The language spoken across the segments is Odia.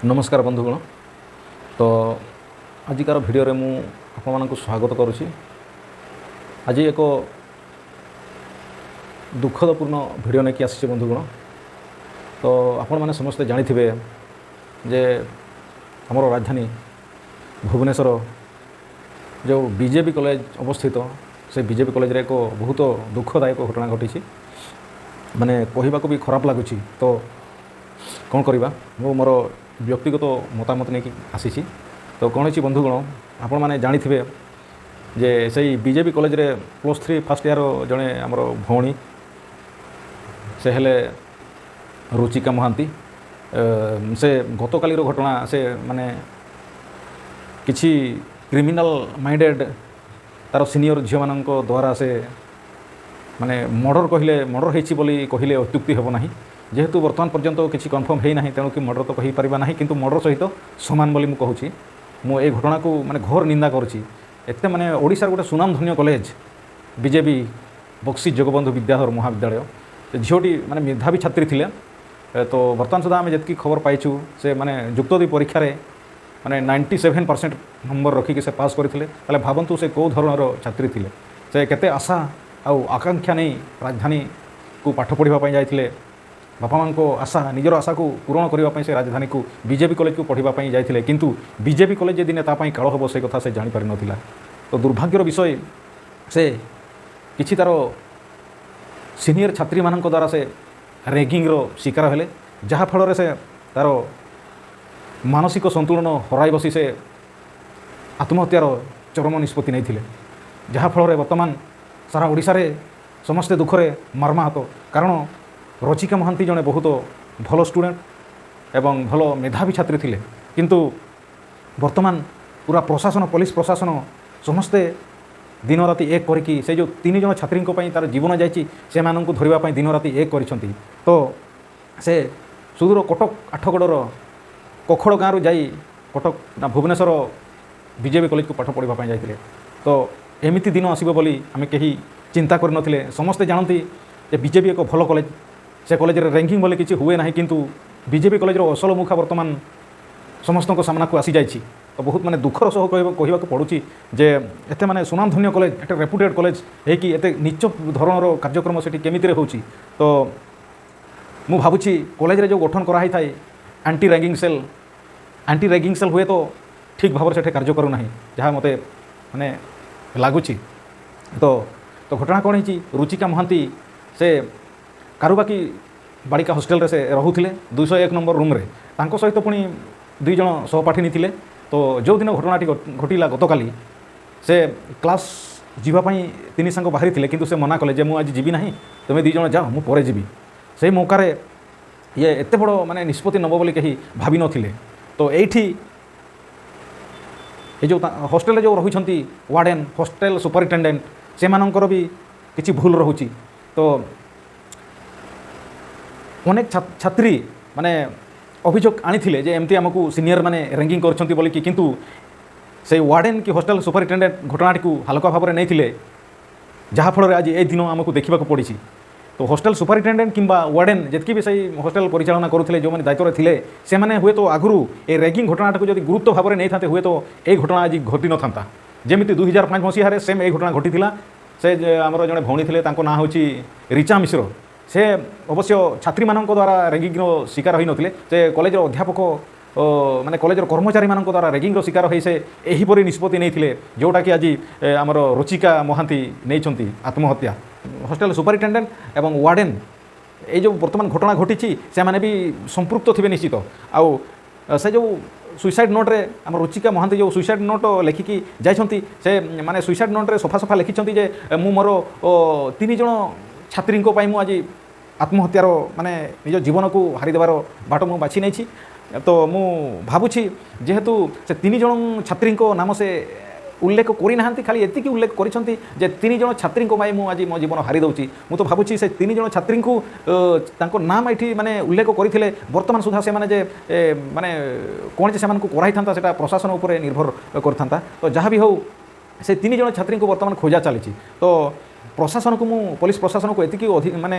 ନମସ୍କାର ବନ୍ଧୁଗଣ। ତ ଆଜିକାର ଭିଡ଼ିଓରେ ମୁଁ ଆପଣମାନଙ୍କୁ ସ୍ୱାଗତ କରୁଛି। ଆଜି ଏକ ଦୁଃଖଦପୂର୍ଣ୍ଣ ଭିଡ଼ିଓ ନେଇକି ଆସିଛି ବନ୍ଧୁଗଣ। ତ ଆପଣମାନେ ସମସ୍ତେ ଜାଣିଥିବେ ଯେ ଆମର ରାଜଧାନୀ ଭୁବନେଶ୍ୱର ଯେଉଁ ବିଜେବି କଲେଜ ଅବସ୍ଥିତ, ସେ ବିଜେବି କଲେଜରେ ଏକ ବହୁତ ଦୁଃଖଦାୟକ ଘଟଣା ଘଟିଛି। ମାନେ କହିବାକୁ ବି ଖରାପ ଲାଗୁଛି। ତ କ'ଣ କରିବା, ମୁଁ ମୋର ବ୍ୟକ୍ତିଗତ ମତାମତ ନେଇକି ଆସିଛି। ତ କ'ଣ ହେଇଛି ବନ୍ଧୁଗଣ, ଆପଣମାନେ ଜାଣିଥିବେ ଯେ ସେଇ ବିଜେବି କଲେଜରେ +3 ଫାର୍ଷ୍ଟ ଇୟର୍ ଜଣେ ଆମର ଭଉଣୀ, ସେ ହେଲେ ରୁଚିକା ମହାନ୍ତି। ସେ ଗତକାଲିର ଘଟଣା, ସେ ମାନେ କିଛି କ୍ରିମିନାଲ୍ ମାଇଣ୍ଡେଡ଼ ତା'ର ସିନିୟର ଝିଅମାନଙ୍କ ଦ୍ୱାରା ସେ ମାନେ ମର୍ଡ଼ର କହିଲେ, ମର୍ଡ଼ର ହେଇଛି ବୋଲି କହିଲେ ଅତ୍ୟୁକ୍ତି ହେବ ନାହିଁ। ଯେହେତୁ ବର୍ତ୍ତମାନ ପର୍ଯ୍ୟନ୍ତ କିଛି କନଫର୍ମ ହେଇନାହିଁ, ତେଣୁ କି ମର୍ଡ଼ର ତ କହିପାରିବା ନାହିଁ, କିନ୍ତୁ ମର୍ଡ଼ର ସହିତ ସମାନ ବୋଲି ମୁଁ କହୁଛି। ମୁଁ ଏଇ ଘଟଣାକୁ ମାନେ ଘୋର ନିନ୍ଦା କରୁଛି। ଏତେ ମାନେ ଓଡ଼ିଶାର ଗୋଟେ ସୁନାମଧନ୍ୟ କଲେଜ ବିଜେବି ବକ୍ସି ଜଗବନ୍ଧୁ ବିଦ୍ୟାଧର ମହାବିଦ୍ୟାଳୟ, ସେ ଝିଅଟି ମାନେ ମେଧାବୀ ଛାତ୍ରୀ ଥିଲେ। ତ ବର୍ତ୍ତମାନ ସୁଦ୍ଧା ଆମେ ଯେତିକି ଖବର ପାଇଛୁ, ସେ ମାନେ ଯୁକ୍ତ ଦୁଇ ପରୀକ୍ଷାରେ ମାନେ 97% ନମ୍ବର ରଖିକି ସେ ପାସ୍ କରିଥିଲେ। ତାହେଲେ ଭାବନ୍ତୁ ସେ କେଉଁ ଧରଣର ଛାତ୍ରୀ ଥିଲେ, ସେ କେତେ ଆଶା ଆଉ ଆକାଂକ୍ଷା ନେଇ ରାଜଧାନୀକୁ ପାଠ ପଢ଼ିବା ପାଇଁ ଯାଇଥିଲେ। ବାପା ମାଆଙ୍କ ଆଶା, ନିଜର ଆଶାକୁ ପୂରଣ କରିବା ପାଇଁ ସେ ରାଜଧାନୀକୁ ବିଜେବି କଲେଜକୁ ପଢ଼ିବା ପାଇଁ ଯାଇଥିଲେ। କିନ୍ତୁ ବିଜେବି କଲେଜ ଯେ ଦିନେ ତା ପାଇଁ କାଳ ହେବ, ସେ କଥା ସେ ଜାଣିପାରିନଥିଲା। ତ ଦୁର୍ଭାଗ୍ୟର ବିଷୟ, ସେ କିଛି ତା'ର ସିନିୟର ଛାତ୍ରୀମାନଙ୍କ ଦ୍ୱାରା ସେ ରେଗିଂର ଶିକାର ହେଲେ, ଯାହାଫଳରେ ସେ ତା'ର ମାନସିକ ସନ୍ତୁଳନ ହରାଇ ବସି ସେ ଆତ୍ମହତ୍ୟାର ଚରମ ନିଷ୍ପତ୍ତି ନେଇଥିଲେ, ଯାହାଫଳରେ ବର୍ତ୍ତମାନ ସାରା ଓଡ଼ିଶାରେ ସମସ୍ତେ ଦୁଃଖରେ ମର୍ମାହତ। କାରଣ ରୁଚିକା ମହାନ୍ତି ଜଣେ ବହୁତ ଭଲ ଷ୍ଟୁଡ଼େଣ୍ଟ ଏବଂ ଭଲ ମେଧାବୀ ଛାତ୍ରୀ ଥିଲେ। କିନ୍ତୁ ବର୍ତ୍ତମାନ ପୁରା ପ୍ରଶାସନ, ପୋଲିସ ପ୍ରଶାସନ ସମସ୍ତେ ଦିନରାତି ଏକ କରିକି ସେ ଯେଉଁ ତିନି ଜଣ ଛାତ୍ରୀଙ୍କ ପାଇଁ ତା'ର ଜୀବନ ଯାଇଛି, ସେମାନଙ୍କୁ ଧରିବା ପାଇଁ ଦିନରାତି ଏକ କରିଛନ୍ତି। ତ ସେ ସୁଦୂର କଟକ ଆଠଗଡ଼ର କୋଖଡ଼ ଗାଁରୁ ଯାଇ କଟକ ନା ଭୁବନେଶ୍ୱର ବିଜେବି କଲେଜକୁ ପାଠ ପଢ଼ିବା ପାଇଁ ଯାଇଥିଲେ। ତ ଏମିତି ଦିନ ଆସିବ ବୋଲି ଆମେ କେହି ଚିନ୍ତା କରିନଥିଲେ। ସମସ୍ତେ ଜାଣନ୍ତି ଯେ ବିଜେବି ଏକ ଭଲ କଲେଜ, ସେ କଲେଜରେ ର୍ୟାଗିଂ ବୋଲି କିଛି ହୁଏ ନାହିଁ। କିନ୍ତୁ ବିଜେବି କଲେଜର ଅସଲ ମୁଖା ବର୍ତ୍ତମାନ ସମସ୍ତଙ୍କ ସାମ୍ନାକୁ ଆସିଯାଇଛି। ତ ବହୁତ ମାନେ ଦୁଃଖର ସହ କହିବାକୁ ପଡ଼ୁଛି ଯେ ଏତେ ମାନେ ସୁନାମଧନ୍ୟ କଲେଜ, ଏତେ ରେପୁଟେଡ଼ କଲେଜ ହେଇକି ଏତେ ନୀଚ ଧରଣର କାର୍ଯ୍ୟକ୍ରମ ସେଠି କେମିତିରେ ହେଉଛି? ତ ମୁଁ ଭାବୁଛି କଲେଜରେ ଯେଉଁ ଗଠନ କରାହେଇଥାଏ anti ragging cell, anti ragging cell ହୁଏତ ଠିକ୍ ଭାବରେ ସେଠି କାର୍ଯ୍ୟ କରୁନାହିଁ, ଯାହା ମୋତେ ମାନେ ଲାଗୁଛି। ତ ଘଟଣା କ'ଣ ହେଇଛି, ରୁଚିକା ମହାନ୍ତି ସେ କାରୁବାକି ବାଳିକା ହଷ୍ଟେଲରେ ସେ ରହୁଥିଲେ 201 ନମ୍ବର ରୁମ୍ରେ। ତାଙ୍କ ସହିତ ପୁଣି ଦୁଇ ଜଣ ସହପାଠିନୀ ଥିଲେ। ତ ଯେଉଁଦିନ ଘଟଣାଟି ଘଟିଲା ଗତକାଲି, ସେ କ୍ଲାସ୍ ଯିବା ପାଇଁ ତିନି ସାଙ୍ଗ ବାହାରିଥିଲେ, କିନ୍ତୁ ସେ ମନା କଲେ ଯେ ମୁଁ ଆଜି ଯିବି ନାହିଁ, ତୁମେ ଦୁଇ ଜଣ ଯାଅ, ମୁଁ ପରେ ଯିବି। ସେଇ ମୌକାରେ ଇଏ ଏତେ ବଡ଼ ମାନେ ନିଷ୍ପତ୍ତି ନେବ ବୋଲି କେହି ଭାବିନଥିଲେ। ତ ଏଇଠି ଏ ଯେଉଁ ହଷ୍ଟେଲରେ ଯେଉଁ ରହୁଛନ୍ତି ୱାର୍ଡ଼େନ୍, ହଷ୍ଟେଲ ସୁପରିଟେଣ୍ଡେଣ୍ଟ, ସେମାନଙ୍କର ବି କିଛି ଭୁଲ ରହୁଛି। ତ ଅନେକ ଛାତ୍ରୀ ମାନେ ଅଭିଯୋଗ ଆଣିଥିଲେ ଯେ ଏମିତି ଆମକୁ ସିନିୟର ମାନେ ର୍ୟାଗିଂ କରୁଛନ୍ତି ବୋଲିକି। କିନ୍ତୁ ସେଇ ୱାର୍ଡ଼େନ୍ କି ହଷ୍ଟେଲ ସୁପରିଟେଣ୍ଡେଣ୍ଟ ଘଟଣାଟିକୁ ହାଲୁକା ଭାବରେ ନେଇଥିଲେ, ଯାହାଫଳରେ ଆଜି ଏ ଦିନ ଆମକୁ ଦେଖିବାକୁ ପଡ଼ିଛି। ତ ହଷ୍ଟେଲ ସୁପରିଟେଣ୍ଡେଣ୍ଟ କିମ୍ବା ୱାର୍ଡ଼େନ୍ ଯେତିକି ବି ସେଇ ହଷ୍ଟେଲ ପରିଚାଳନା କରୁଥିଲେ, ଯେଉଁମାନେ ଦାୟିତ୍ୱରେ ଥିଲେ, ସେମାନେ ହୁଏତ ଆଗରୁ ଏ ର୍ୟାଗିଂ ଘଟଣାଟାକୁ ଯଦି ଗୁରୁତ୍ୱ ଭାବରେ ନେଇଥାନ୍ତେ, ହୁଏତ ଏଇ ଘଟଣା ଆଜି ଘଟିନଥାନ୍ତା। ଯେମିତି 2005 ମସିହାରେ ସେମ୍ ଏଇ ଘଟଣା ଘଟିଥିଲା। ସେ ଆମର ଜଣେ ଭଉଣୀ ଥିଲେ, ତାଙ୍କ ନାଁ ହେଉଛି ରିଚା ମିଶ୍ର। ସେ ଅବଶ୍ୟ ଛାତ୍ରୀମାନଙ୍କ ଦ୍ୱାରା ର୍ୟାଗିଂର ଶିକାର ହୋଇନଥିଲେ, ସେ କଲେଜର ଅଧ୍ୟାପକ ମାନେ କଲେଜର କର୍ମଚାରୀମାନଙ୍କ ଦ୍ୱାରା ର୍ୟାଗିଂର ଶିକାର ହୋଇ ସେ ଏହିପରି ନିଷ୍ପତ୍ତି ନେଇଥିଲେ, ଯେଉଁଟାକି ଆଜି ଆମର ରୁଚିକା ମହାନ୍ତି ନେଇଛନ୍ତି ଆତ୍ମହତ୍ୟା। ହଷ୍ଟେଲ ସୁପରିଟେଣ୍ଡେଣ୍ଟ ଏବଂ ୱାର୍ଡ଼େନ୍ ଏଇ ଯେଉଁ ବର୍ତ୍ତମାନ ଘଟଣା ଘଟିଛି, ସେମାନେ ବି ସମ୍ପୃକ୍ତ ଥିବେ ନିଶ୍ଚିତ। ଆଉ ସେ ଯେଉଁ ସୁଇସାଇଡ଼୍ ନୋଟ୍ରେ, ଆମ ରୁଚିକା ମହାନ୍ତି ଯେଉଁ ସୁଇସାଇଡ଼୍ ନୋଟ୍ ଲେଖିକି ଯାଇଛନ୍ତି, ସେ ମାନେ ସୁଇସାଇଡ଼୍ ନୋଟ୍ରେ ସଫା ସଫା ଲେଖିଛନ୍ତି ଯେ ମୁଁ ମୋର ତିନି ଜଣ ଛାତ୍ରୀଙ୍କ ପାଇଁ ମୁଁ ଆଜି ଆତ୍ମହତ୍ୟାର ମାନେ ନିଜ ଜୀବନକୁ ହାରିଦେବାର ବାଟ ମୁଁ ବାଛି ନେଇଛି। ତ ମୁଁ ଭାବୁଛି ଯେହେତୁ ସେ ତିନି ଜଣ ଛାତ୍ରୀଙ୍କ ନାମ ସେ ଉଲ୍ଲେଖ କରିନାହାନ୍ତି, ଖାଲି ଏତିକି ଉଲ୍ଲେଖ କରିଛନ୍ତି ଯେ ତିନି ଜଣ ଛାତ୍ରୀଙ୍କ ପାଇଁ ମୁଁ ଆଜି ମୋ ଜୀବନ ହାରି ଦେଉଛି, ମୁଁ ତ ଭାବୁଛି ସେ ତିନି ଜଣ ଛାତ୍ରୀଙ୍କୁ ତାଙ୍କ ନାମ ଏଠି ମାନେ ଉଲ୍ଲେଖ କରିଥିଲେ ବର୍ତ୍ତମାନ ସୁଦ୍ଧା ସେମାନେ ଯେ ମାନେ କ'ଣ ଯେ ସେମାନଙ୍କୁ କରାଇଥାନ୍ତା, ସେଇଟା ପ୍ରଶାସନ ଉପରେ ନିର୍ଭର କରିଥାନ୍ତା। ତ ଯାହା ବି ହେଉ, ସେ ତିନି ଜଣ ଛାତ୍ରୀଙ୍କୁ ବର୍ତ୍ତମାନ ଖୋଜା ଚାଲିଛି। ତ ପ୍ରଶାସନକୁ ମୁଁ, ପୋଲିସ ପ୍ରଶାସନକୁ ଏତିକି ଅଧିକ ମାନେ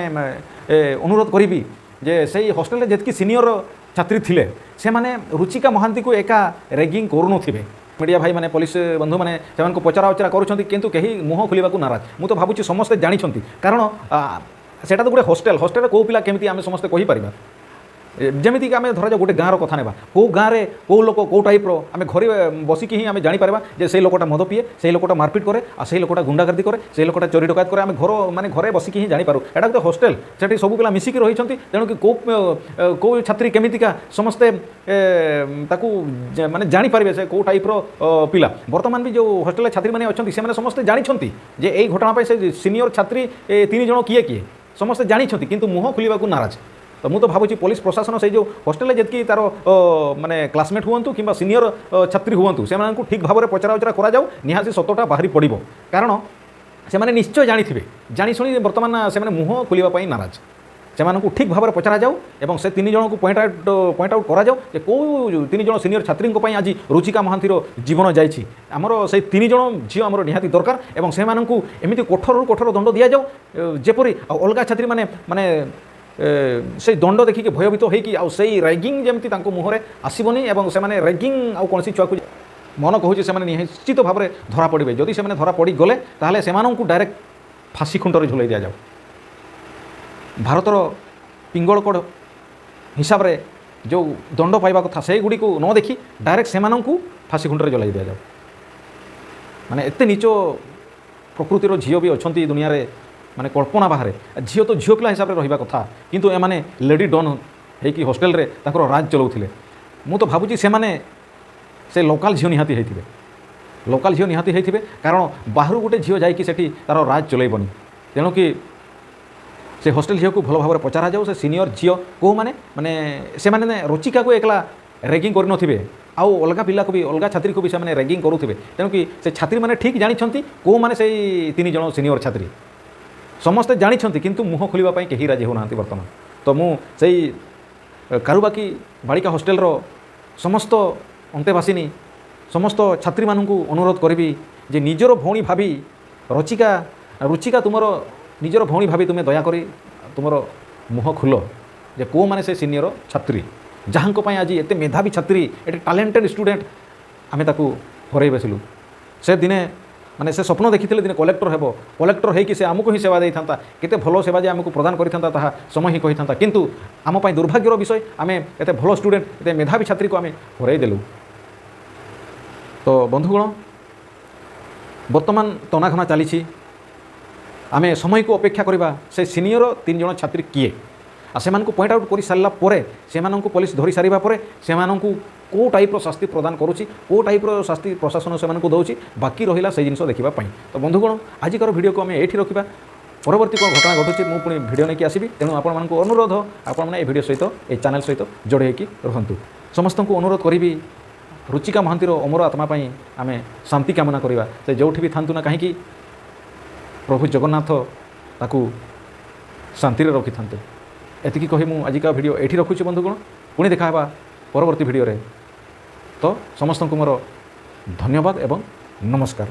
ଅନୁରୋଧ କରିବି ଯେ ସେଇ ହଷ୍ଟେଲରେ ଯେତିକି ସିନିୟର ଛାତ୍ରୀ ଥିଲେ, ସେମାନେ ରୁଚିକା ମହାନ୍ତିକୁ ଏକା ରେଗିଂ କରୁନଥିବେ। ମିଡ଼ିଆ ଭାଇମାନେ, ପୋଲିସ ବନ୍ଧୁମାନେ ସେମାନଙ୍କୁ ପଚରା ଉଚରା କରୁଛନ୍ତି, କିନ୍ତୁ କେହି ମୁହଁ ଖୋଲିବାକୁ ନାରାଜ। ମୁଁ ତ ଭାବୁଛି ସମସ୍ତେ ଜାଣିଛନ୍ତି, କାରଣ ସେଇଟା ତ ଗୋଟେ ହଷ୍ଟେଲ। ହଷ୍ଟେଲରେ କେଉଁ ପିଲା କେମିତି ଆମେ ସମସ୍ତେ କହିପାରିବା। ଯେମିତିକି ଆମେ ଧରାଯାଉ ଗୋଟେ ଗାଁର କଥା ନେବା, କେଉଁ ଗାଁରେ କେଉଁ ଲୋକ କେଉଁ ଟାଇପ୍ର, ଆମେ ଘରେ ବସିକି ହିଁ ଆମେ ଜାଣିପାରିବା ଯେ ସେଇ ଲୋକଟା ମଦ ପିଏ, ସେଇ ଲୋକଟା ମାରପିଟ କରେ, ଆଉ ସେଇ ଲୋକଟା ଗୁଣ୍ଡାଗର୍ଦି କରେ, ସେଇ ଲୋକଟା ଚୋରି ଡକାୟତ କରେ। ଆମେ ଘର ମାନେ ଘରେ ବସିକି ହିଁ ଜାଣିପାରୁ। ଏଇଟା ଗୋଟେ ହଷ୍ଟେଲ, ସେଠି ସବୁ ପିଲା ମିଶିକି ରହିଛନ୍ତି। ତେଣୁକି କେଉଁ କେଉଁ ଛାତ୍ରୀ କେମିତିକା ସମସ୍ତେ ତାକୁ ମାନେ ଜାଣିପାରିବେ ସେ କେଉଁ ଟାଇପ୍ର ପିଲା। ବର୍ତ୍ତମାନ ବି ଯେଉଁ ହଷ୍ଟେଲରେ ଛାତ୍ରୀମାନେ ଅଛନ୍ତି, ସେମାନେ ସମସ୍ତେ ଜାଣିଛନ୍ତି ଯେ ଏଇ ଘଟଣା ପାଇଁ ସେ ସିନିୟର ଛାତ୍ରୀ 3 ଜଣ କିଏ କିଏ ସମସ୍ତେ ଜାଣିଛନ୍ତି, କିନ୍ତୁ ମୁହଁ ଖୋଲିବାକୁ ନାରାଜ। ତ ମୁଁ ତ ଭାବୁଛି ପୋଲିସ ପ୍ରଶାସନ ସେଇ ଯେଉଁ ହଷ୍ଟେଲରେ ଯେତିକି ତାର ମାନେ କ୍ଲାସମେଟ୍ ହୁଅନ୍ତୁ କିମ୍ବା ସିନିୟର ଛାତ୍ରୀ ହୁଅନ୍ତୁ, ସେମାନଙ୍କୁ ଠିକ୍ ଭାବରେ ପଚରା ଉଚରା କରାଯାଉ। ନିହାତି ସତଟା ବାହାରି ପଡ଼ିବ, କାରଣ ସେମାନେ ନିଶ୍ଚୟ ଜାଣିଥିବେ। ଜାଣିଶୁଣି ବର୍ତ୍ତମାନ ସେମାନେ ମୁହଁ ଖୋଲିବା ପାଇଁ ନାରାଜ। ସେମାନଙ୍କୁ ଠିକ୍ ଭାବରେ ପଚରାଯାଉ ଏବଂ ସେ 3 ଜଣଙ୍କୁ ପଏଣ୍ଟ ଆଉଟ୍ କରାଯାଉ ଯେ କେଉଁ 3 ଜଣ ସିନିୟର ଛାତ୍ରୀଙ୍କ ପାଇଁ ଆଜି ରୁଚିକା ମହାନ୍ତିର ଜୀବନ ଯାଇଛି। ଆମର ସେଇ 3 ଜଣ ଝିଅ ଆମର ନିହାତି ଦରକାର ଏବଂ ସେମାନଙ୍କୁ ଏମିତି କଠୋରରୁ କଠୋର ଦଣ୍ଡ ଦିଆଯାଉ, ଯେପରି ଆଉ ଅଲଗା ଛାତ୍ରୀମାନେ ମାନେ ସେଇ ଦଣ୍ଡ ଦେଖିକି ଭୟଭୀତ ହେଇକି ଆଉ ସେଇ ରାଗିଂ ଯେମିତି ତାଙ୍କ ମୁହଁରେ ଆସିବନି ଏବଂ ସେମାନେ ରାଗିଂ ଆଉ କୌଣସି ଛୁଆକୁ। ମନ କହୁଛି ସେମାନେ ନିଶ୍ଚିତ ଭାବରେ ଧରା ପଡ଼ିବେ। ଯଦି ସେମାନେ ଧରା ପଡ଼ିଗଲେ, ତାହେଲେ ସେମାନଙ୍କୁ ଡାଇରେକ୍ଟ ଫାଶୀ ଖୁଣ୍ଟରେ ଝୁଲାଇ ଦିଆଯାଉ। ଭାରତର ପିଙ୍ଗଳ କୋଡ଼ ହିସାବରେ ଯେଉଁ ଦଣ୍ଡ ପାଇବା କଥା, ସେଇଗୁଡ଼ିକୁ ନ ଦେଖି ଡାଇରେକ୍ଟ ସେମାନଙ୍କୁ ଫାଶୀ ଖୁଣ୍ଟରେ ଝୁଲାଇ ଦିଆଯାଉ। ମାନେ ଏତେ ନୀଚ ପ୍ରକୃତିର ଝିଅ ବି ଅଛନ୍ତି ଏ ଦୁନିଆରେ, ମାନେ କଳ୍ପନା ବାହାରେ। ଝିଅ ତ ଝିଅ ପିଲା ହିସାବରେ ରହିବା କଥା, କିନ୍ତୁ ଏମାନେ ଲେଡି ଡନ୍ ହେଇକି ହଷ୍ଟେଲରେ ତାଙ୍କର ରାଜ ଚଲାଉଥିଲେ। ମୁଁ ତ ଭାବୁଛି ସେମାନେ ସେ ଲୋକାଲ ଝିଅ ନିହାତି ହେଇଥିବେ, ଲୋକାଲ ଝିଅ ନିହାତି ହେଇଥିବେ, କାରଣ ବାହାରୁ ଗୋଟେ ଝିଅ ଯାଇକି ସେଠି ତାର ରାଜ ଚଲେଇବନି। ତେଣୁକି ସେ ହଷ୍ଟେଲ ଝିଅକୁ ଭଲ ଭାବରେ ପଚରାଯାଉ, ସେ ସିନିୟର ଝିଅ କେଉଁମାନେ। ମାନେ ସେମାନେ ରୁଚିକାକୁ ଏକଲା ରେଗିଂ କରିନଥିବେ, ଆଉ ଅଲଗା ପିଲାକୁ ବି, ଅଲଗା ଛାତ୍ରୀକୁ ବି ସେମାନେ ରେଗିଂ କରୁଥିବେ। ତେଣୁକି ସେ ଛାତ୍ରୀମାନେ ଠିକ୍ ଜାଣିଛନ୍ତି କେଉଁମାନେ ସେଇ 3 ଜଣ ସିନିୟର ଛାତ୍ରୀ। ସମସ୍ତେ ଜାଣିଛନ୍ତି, କିନ୍ତୁ ମୁହଁ ଖୋଲିବା ପାଇଁ କେହି ରାଜି ହେଉନାହାନ୍ତି ବର୍ତ୍ତମାନ। ତ ମୁଁ ସେଇ କାରୁବାକି ବାଳିକା ହଷ୍ଟେଲର ସମସ୍ତ ଅନ୍ତେବାସିନୀ, ସମସ୍ତ ଛାତ୍ରୀମାନଙ୍କୁ ଅନୁରୋଧ କରିବି ଯେ ନିଜର ଭଉଣୀ ଭାବି ରଚିକା ରୁଚିକା ତୁମର ନିଜର ଭଉଣୀ ଭାବି ତୁମେ ଦୟାକରି ତୁମର ମୁହଁ ଖୋଲ ଯେ କେଉଁମାନେ ସେ ସିନିୟର ଛାତ୍ରୀ, ଯାହାଙ୍କ ପାଇଁ ଆଜି ଏତେ ମେଧାବୀ ଛାତ୍ରୀ, ଏତେ ଟାଲେଣ୍ଟେଡ଼ ଷ୍ଟୁଡେଣ୍ଟ ଆମେ ତାକୁ ହରାଇ ବସିଲୁ। ସେ ଦିନେ ମାନେ ସେ ସ୍ୱପ୍ନ ଦେଖିଥିଲେ ଦିନେ କଲେକ୍ଟର ହେବ, କଲେକ୍ଟର ହେଇକି ସେ ଆମକୁ ହିଁ ସେବା ଦେଇଥାନ୍ତା। କେତେ ଭଲ ସେବା ଯେ ଆମକୁ ପ୍ରଦାନ କରିଥାନ୍ତା, ତାହା ସମୟ ହିଁ କହିଥାନ୍ତା। କିନ୍ତୁ ଆମ ପାଇଁ ଦୁର୍ଭାଗ୍ୟର ବିଷୟ, ଆମେ ଏତେ ଭଲ ଷ୍ଟୁଡେଣ୍ଟ, ଏତେ ମେଧାବୀ ଛାତ୍ରୀକୁ ଆମେ ହରାଇ ଦେଲୁ। ତ ବନ୍ଧୁଗଣ, ବର୍ତ୍ତମାନ ତନାଘନା ଚାଲିଛି। ଆମେ ସମୟକୁ ଅପେକ୍ଷା କରିବା, ସେ ସିନିୟର 3 ଜଣ ଛାତ୍ରୀ କିଏ, ଆଉ ସେମାନଙ୍କୁ ପଏଣ୍ଟ ଆଉଟ୍ କରିସାରିଲା ପରେ, ସେମାନଙ୍କୁ ପୋଲିସ ଧରି ସାରିବା ପରେ ସେମାନଙ୍କୁ କେଉଁ ଟାଇପ୍ର ଶାସ୍ତି ପ୍ରଦାନ କରୁଛି, କେଉଁ ଟାଇପ୍ର ଶାସ୍ତି ପ୍ରଶାସନ ସେମାନଙ୍କୁ ଦେଉଛି, ବାକି ରହିଲା ସେଇ ଜିନିଷ ଦେଖିବା ପାଇଁ। ତ ବନ୍ଧୁଗଣ, ଆଜିକାର ଭିଡ଼ିଓକୁ ଆମେ ଏଇଠି ରଖିବା। ପରବର୍ତ୍ତୀ କ'ଣ ଘଟଣା ଘଟୁଛି, ମୁଁ ପୁଣି ଭିଡ଼ିଓ ନେଇକି ଆସିବି। ତେଣୁ ଆପଣମାନଙ୍କୁ ଅନୁରୋଧ, ଆପଣମାନେ ଏ ଭିଡ଼ିଓ ସହିତ, ଏ ଚ୍ୟାନେଲ୍ ସହିତ ଯୋଡ଼ି ହେଇକି ରୁହନ୍ତୁ। ସମସ୍ତଙ୍କୁ ଅନୁରୋଧ କରିବି, ରୁଚିକା ମହାନ୍ତିର ଅମର ଆତ୍ମା ପାଇଁ ଆମେ ଶାନ୍ତି କାମନା କରିବା। ସେ ଯେଉଁଠି ବି ଥାନ୍ତୁ ନା କାହିଁକି, ପ୍ରଭୁ ଜଗନ୍ନାଥ ତାକୁ ଶାନ୍ତିରେ ରଖିଥାନ୍ତେ। ଏତିକି କହି ମୁଁ ଆଜିକା ଭିଡ଼ିଓ ଏଇଠି ରଖୁଛି। ବନ୍ଧୁଗଣ, ପୁଣି ଦେଖା ହେବା ପରବର୍ତ୍ତୀ ଭିଡ଼ିଓରେ। ତ ସମସ୍ତଙ୍କୁ ମୋର ଧନ୍ୟବାଦ ଏବଂ ନମସ୍କାର।